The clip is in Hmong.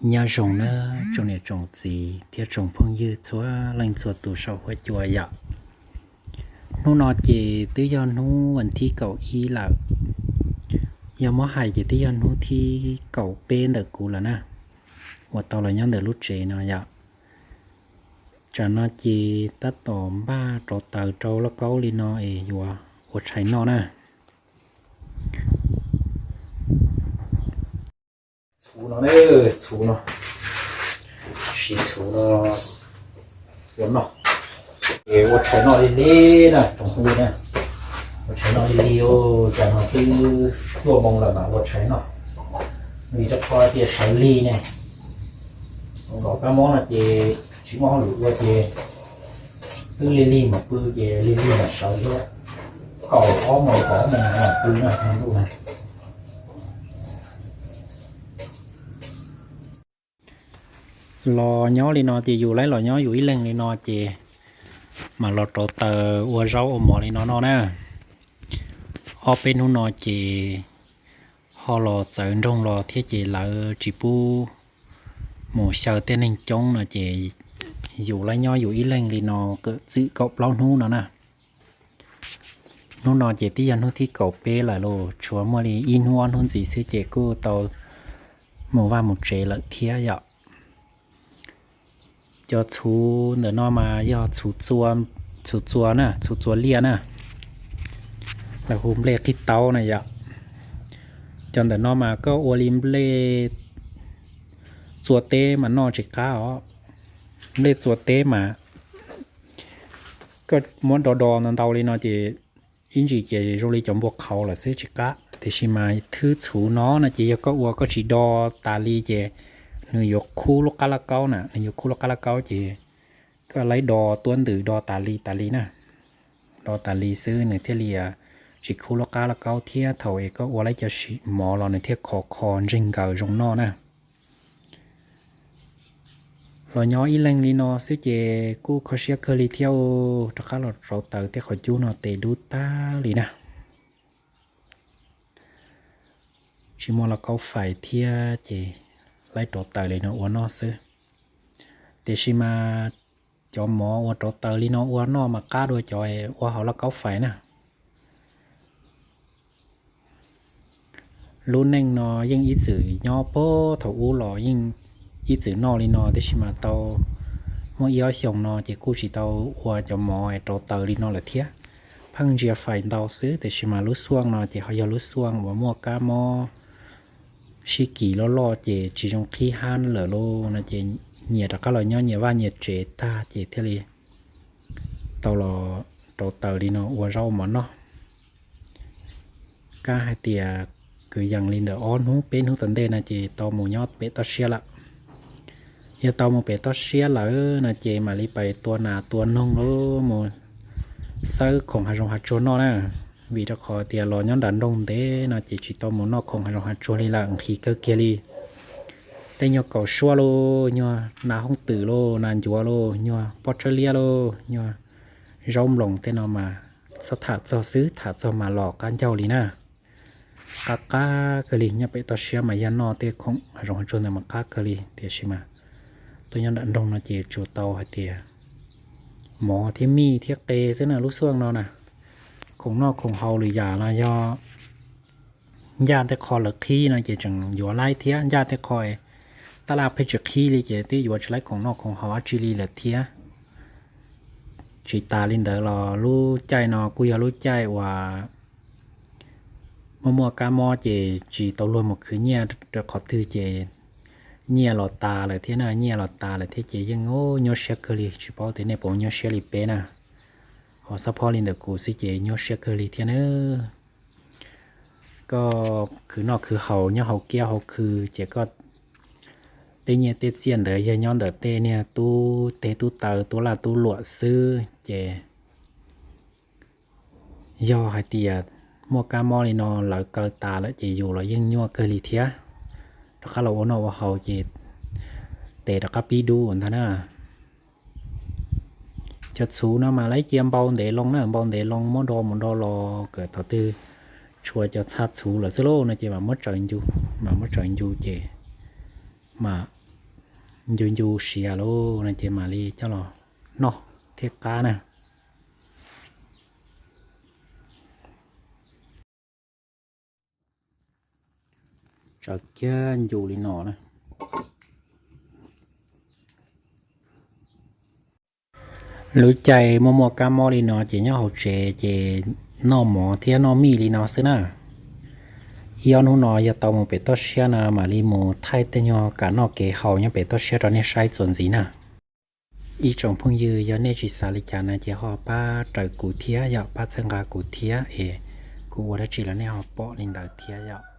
Nyob zoo nawb tsoom niam tsoom txiv thiab tsoom phooj ywg txhua leej txhua tus saum huab cua yom. Hnub no ces twb yog hnub vas thib kaum ib lawm, yog muab hais ces twb yog hnub thib kaum peb ntawm kuv lawm na, uas tau los nyob ntawm lub tsev no yom. Tsam no ces tab tom npaj rauv taws rau lauj kaub li no es yuav ua tshais noj na. Txhuv no, txhuv no, siv txhuv no ua noj, es ua tshais noj li li na tsoom phooj ywg na. Ua tshais noj li li, tsam no twb cuaj moos lawm mas ua tshais noj, vim rau qhov tias sawv lig ne, nkaum kab mob no ces tsis muaj hauj lwm ua ces twb lig lig mas pw ces lig lig mas sawv thiab, kaum ob moos kaum ob moos mas pw no ntuj na. Los nyob li no ces yus laib los nyob yus ib leeg li no ces mam los rauv taws ua zaub ua mov li no noj na. Ob peb hnub no ces ho los txawv nroog los thiab ces lawv tsis pub mus xyaw tej neeg coob no ces yus laib nyob yus ib leeg li no kawm txwm kaum plaub hnub no na. Hnub no ces twb yog hnub thib kaum peb lawm los tshuav muaj li ib hnub ob hnub ntxiv xwb ces kuj tau mus vaj mus tsev lawm thiab yom. Cov txhuv ntawm no mas yog txhuv txua na, txhuv txua liaj na, lawv hu nplej qhib taub na yom. Cov ntawm no mas koj ua li nplej txua teb mas noj tsis qab os. Nplej txua teb mas koj muab do do ntau ntau li no ces ib ntsis ces zoo li cov npua qhauv lawm xwb tsis qab. Tiam sis mas thwb txhuv no no ces yog koj ua koj tsis do tas li ces nws yuav khub lub qab lauj kaub na, nws yuav khub lub qab lauj kaub ces koj laib do tuab ntws do tas li tas li na, do tas li xwb nws thiaj li tsis khub lub qab lauj kaub thiab thaum es koj ua laib cov sim mov los nws thiaj khov kho ntseeg nkaws zoo noj na. Los nyob ib leeg li no xwb ces kuj kho siab kawg li thiab, rov qab los rauv taws tej qhov cub no tes dub tag li na. Tsis muaj lauj kaub fais thiab ces laib rauv taws li no ua noj xwb. Tiam sis mas cov mov uas rauv taws li no ua noj mas qab dua cov ua hauv lauj kaub fais na. Lub neej no yeej ib txwm nyob puag thaum ub los yeej ib txwm noj li no, tiam sis mas tau muaj ib ob xyoos no ces kuj tsis tau ua cov mov rauv taws li no lawm thiab. Pheej ntsia fais ntau xwb, tiam sis mas lub xuaj no ces ho yog lub xuaj uas muaj kab mob sib kis loj loj ces tsis zoo qhib hab lawm lauj no ces nyias rov qab los nyob nyias vaj nyias tsev tag ces thiaj li tau los rauv taws li no ua zaub mov noj. Kab hais tias kwv yees li ntawm ob hnub peb hnub tom ntej no ces tau mus nyob pem toj siab lawm. Yog tau mus pem toj siab lawm no ces mam li pais tua nas tua noog los mus xawb khoom hav zoov hav tsuag noj na. Vim rau qhov tias los nyob nram nroog ntev no ces tsis tau mus noj khoom hav zoov hav tsuag li lawm, nqhis kawg kiag li. Tej nyuag kaum suab lauj, nyuag nas hoob twm lauj, nas ncuav lauj, nyuag pob tsawb liab lauj, nyuag zaub nploos tej no mas txhob tham txog xwb, tham txog mas los qab ncauj li na. Qab qab kawg li, nyob pem toj siab mas yog noj tej khoom hav zoov hav tsuag ntawd mas qab kawg li, tiam sis mas tuaj nyob nram nroog no ces tsuas tau hais tias mov thiab mij thiab qe xwb na lub xuaj no na. Khoom noj khoom haus lwm yam los yog ncaj tej qho lawv qhib no ces tseem yuav laib thiab, ncaj tej qho taj laj pheej tsis qhib li ces twb yuav tsis laib khoom noj khoom haus dab tsi li lawm thiab. Tsis tas li ntawd los lub caij no kuj yog lub caij uas muaj muaj kab mob ces tsis tau luag mus khwv nyiaj rau qhov twg ces nyiaj los tas lawm thiab na, nyiaj los tas lawm thiab ces yeej nyuaj siab kawg li, tsis paub tias nej puas nyuaj siab li peb na. Ho xab phob li ntawm kuv xwb ces nyuaj siab kawg li thiab na. Koj khwv noj khwv haus nyob hauv kiab hauv khw ces koj tej nyiaj tej txiaj ntawd yog nyob ntawm tej niag tub teg tub taw tub laj tub luam xwb ces yog hais tias muaj kab mob li no lawv kaw tas lawm ces yus los yeej nyuaj kawg li thiab. Rov qab los ua noj ua haus ces tes rov qab pib dub ntag na. Cov txhuv no mas lawv cia npau ntev loo na, npau ntev loo muab do mus do los kom thaum twg tshua cov txha txhuv lawm xwb lauj no ces mam muab tsaws ncu, mam muab tsaws ncu ces mam Ncu ncu siav lawm no ces mam li coj los noj thiab qab na. Tsaws kiag ncu li no na. Lub caij muaj muaj kab mob li no ces nyob hauv tsev ces noj mov thiab noj mij li no xwb na. Ib ob hnub no yog tau mus pem toj siab no mam li mus thaij tej nyuag kam noj kev haus nyob pem toj siab rau nej saib txuas ntxiv na. Ib tsoom phooj ywg, yog nej tsis xav li cas na ces ho pab raws kuv thiab yom, pab txhawb nqa kuv thiab es kuv ua dab tsi los nej ho pom li ntawd thiab yom.